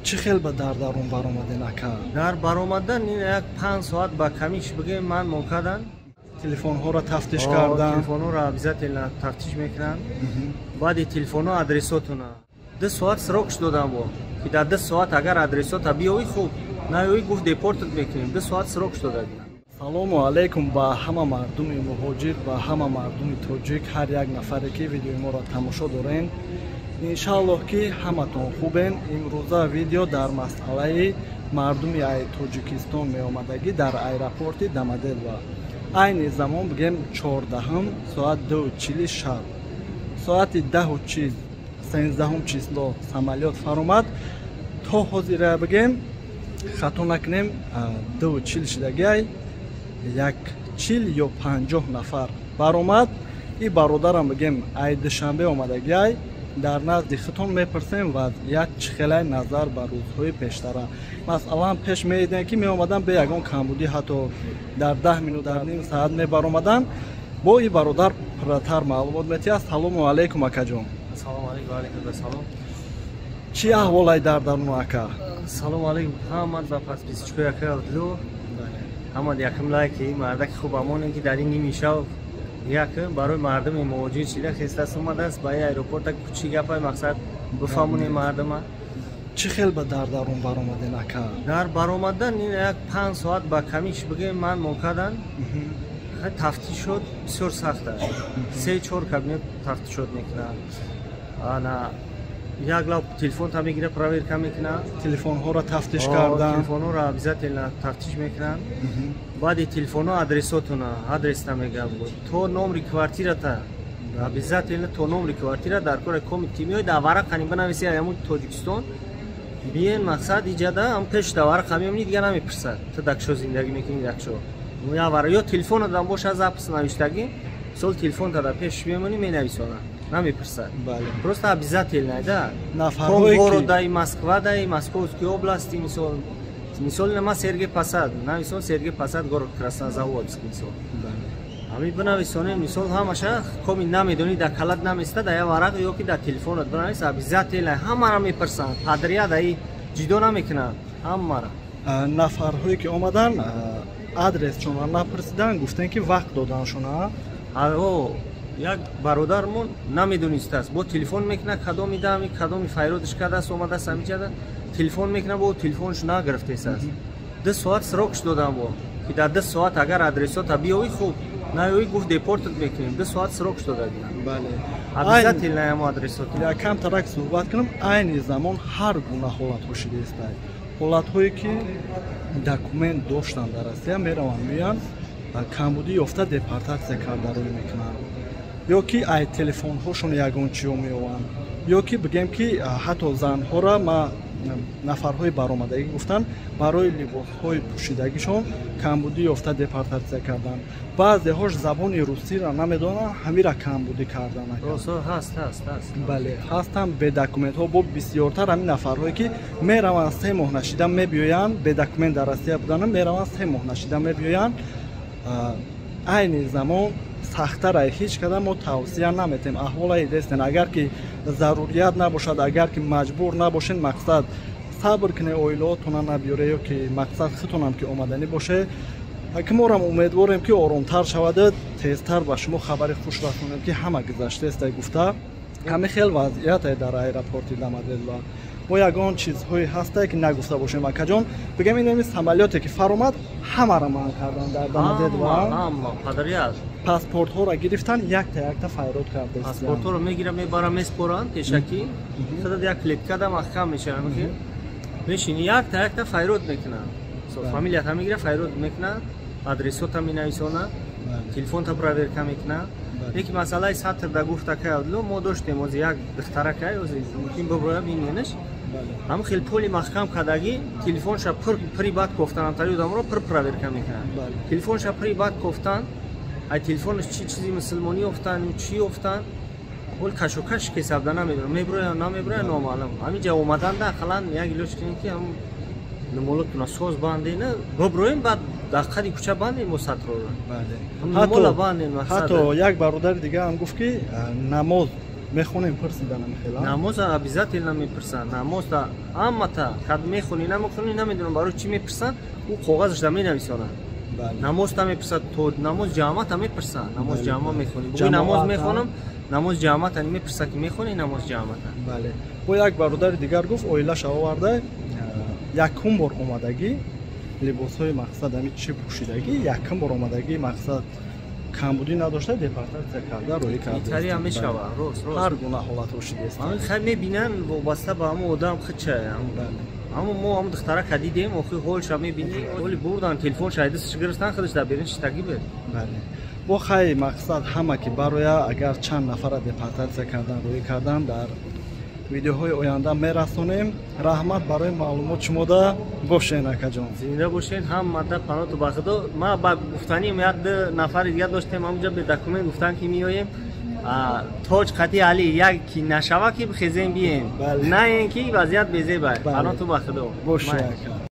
Чӣ хел ба дар дарун баромаден, ака? Дар баромадан ин як 5 соат ба камиш бигем ман мокадан. Телефонҳоро тафтиш кардан? Телефонҳоро обязательно тафтиш мекунанд. Баъди телефонҳо адресотуна. 2 соат срокш додам бо. Ки дар 2 соат агар адресота биёӣ хуб, наёӣ гуфт депортат мекунем. 2 соат срокш додагӣ. Салому алайкум ба ҳама мардуми муҳоҷир, ба ҳама мардуми тоҷик, ҳар як нафаре ки видеои моро тамошо дорен. Иншааллоҳ ки ҳаматон хубен. Имрӯза видео дар масъалаи мардуми Тоҷикистон меомадагӣ дар аэропорти Домодедово. Айни замон бигем 14 соат 2:40 шаб. Соати 10:40 13 число самолёт фаромад. То ҳозира бигем хато накунем 2:40 шидагиай як 40 ё 50 нафар баромад. И бародарам бигем ай Душанбе омадагиай. Дар назди худтон мепурсем вазъият чӣ хелай назар ба рӯзҳои пештара. Масалан пеш меидем ки меомадан бе ягон камбудӣ, ҳатто дар 10 минут, дар ним саат мебаромадан. Бо и бародар пурратар маълумот метиҳад. Салому алайкум, акаҷон. Салому алайкум, ва алайкум ассалом. Чӣ аҳволай дар даруну, ака? Салому алайкум ҳамад ба подписчикои ака Абдулло. Ҳамад якум лайки мардаки хуб амонем ки дар ин ними шаб як барои мардуми муҳоҷир чида хестаст омадааст ба ин аэропорта кучи гапай мақсад бифаҳмонем мардума. Чӣ хел ба дар дарун баромаден, ака? Дар баромадан ин як 5 соат ба камиш бигем ман мокадан. Тафтишот бисёр сахт аст. 3-4 кабинет тафтишот мекунанд. Ана як лав телефонта мегира, проверка мекунанд. Телефонҳоро тафтиш кардан? Телефонҳоро обязательно тафтиш мекунанд. Баъди телефонҳо адресотуна, адреста мегӯянд. То номри квартирата обязательно, то номри квартира дар кора комит ки меояд, дар варақа бинависи ҳамун Тоҷикистон биен мақсад иҷада ҳам пеш дар варақа меомини, дигар намепурсад. Ту дакшо зиндагӣ мекунӣ, дакшо. Ё телефонатам боша запис навиштагӣ, мисол телефонта дар пеш мемонӣ, менависонад. Намепурсад. Просто обязательно, да. Нафарҳое ки города Москва, да, Московской области, мисол. Мисол ма Сергей Посад, нависон Сергей Посад, город Краснозаводск, мисол. Ҳами бинависонем, мисол ҳамаша коми намедонӣ, дар калат наместа, дар як варақ ё ки дар телефонат бинавис, обязательно ҳамаро мепурсанд. Подряд аи ҷидо намекунанд, ҳамаро. Нафарҳое ки омадан адресшонро напурсидан, гуфтем ки вақт доданшона. О, як бародармон намедонистааст, бо телефон мекунад, кадоми дами кадоми файродиш кардааст, омадааст ҳамиҷада телефон мекунад, бо телефонш нагирифтесааст. 2 соат срокш додам бо ки дар 2 соат агар адресота биёӣ хуб, наёӣ гуфт депортат мекунем. 2 соат срокш додагӣ. Бале. Обязательно ҳамо адресота. Якам тарак суҳбат кунам, айни замон ҳар гуна ҳолатҳо шидаистад. Ҳолатҳое ки документ доштанд дар Россия, мераванд, меоянд, камбудӣ ёфта депортатсия карда рӯй мекунанд. Ё ки ай телефонҳошон ягон чиё меованд, ё ки бигем ки ҳатто занҳоро ма нафарҳои баромадагӣ гуфтанд, барои либосҳои пӯшидагишон камбудӣ ёфта депортатсия карданд. Баъзеҳош забони русиро намедонанд, ҳамира камбудӣ карданд. Бале, ҳастанд бедокументҳо. Бо бисёртар ҳамин нафарҳое ки мераванд 3 моҳ нашида мебиёянд, бедокумент дар Россия буданд, мераванд 3 моҳ нашида мебиёянд. Айни замон сахтарай, ҳеҷ када мо тавсия наметем. Аҳволаи дестен, агар ки зарурият набошад, агар ки маҷбур набошен, мақсад сабр кунед, оилаотона набиёре, ё ки мақсад худтонам ки омаданӣ боше. Ки морам умедворем ки оромтар шаваду тезтар ба шумо хабари хуш расонем ки ҳама гузаштаестай гуфта. Ҳамин хел вазъияте дар аэропорти Домодедово. Мо ягон чизҳое ҳастае ки нагуфта бошем, акаҷон? Бигем инами самолёте ки фаромад, ҳамаро манъ карданд дар Домодедово. Паспортҳоро гирифтан, якта якта файрод карда. Паспортҳоро мегиранд, мебаранд, меспоранд пешакӣ. Худат як клеткада маҳкам мешаванд, мешини, якта якта файрод мекунанд. Фамилията мегирад, файрод мекунад, адресота менависонад, телефонта проверка мекунад. Яки масъалаи сатр да гуфта кай Абдулло, мо доштем ози як духтаракай, ози мумкин биброя биненаш. Ҳамин хел поли маҳкам кардагӣ, телефонша пури бад кофтан, антари одамро пур проверка мекунад. Телефонша пури бад кофтан, ай телефонаш чи чизи мусулмонӣ ёфтан, чӣ ёфтан, ҳол кашокаш кесабда намедонам, меброя намеброя номаълум. Ҳамин ҷа омаданда ақаллан як илоҷ кунем ки ҳам нумолотуна соз бандена биброем, баъд дар қади кӯча бандем мо сатрора. Ҳатто як бародари дига ҳам гуфт ки намоз Мехонем пурсида намехела? Намоза обязательно мепурсанд. Намоза ҳамата кад мехонӣ, намехонӣ, намедонам барои чӣ мепурсанд, ӯ коғазашда менависонад. Намозта мепурсад, то намоз ҷамоата мепурсанд. Намоз ҷамоа мехонӣ. Бугӯй намоз мехонам, намоз ҷамоата мепурсад ки мехонӣ намоз ҷамоата. Бале. Бо як бародари дигар гуфт, оилаша оварда, якум бор омадагӣ, либосҳои мақсад ами чӣ пӯшидагӣ, якум бор омадагӣ, мақсад камбудӣ надошта, депортатсия карда роҳӣ карда. Италия мешава, рост, рост. Ҳар гуна ҳолатҳо шидааст. Ҳамин хай мебинан вобаста ба ҳамон одам хича. Ҳамон мо ҳамон духтарака дидем, охир ҳолша мебинӣ, ҳоли бурдан телефон шайдасш гирифтан, худаш дар берун шитагӣ буд. Бале. Бо хай мақсад ҳама ки бароя, агар чанд нафара депортатсия кардан роҳӣ кардан, дар видеоҳои оянда мерасонем. Раҳмат барои маълумот шумода. Бошен, акаҷон. Зинда бошен, ҳамада паноту ба худо. Ма ба гуфтаним як ду нафари дигар доштем, ҳамҷа бе документ гуфтан ки меоем. Тоҷ қати али як ки нашава ки бихезем бием. На ин ки вазъият безеба. Паноту ба худо. Боше, ака.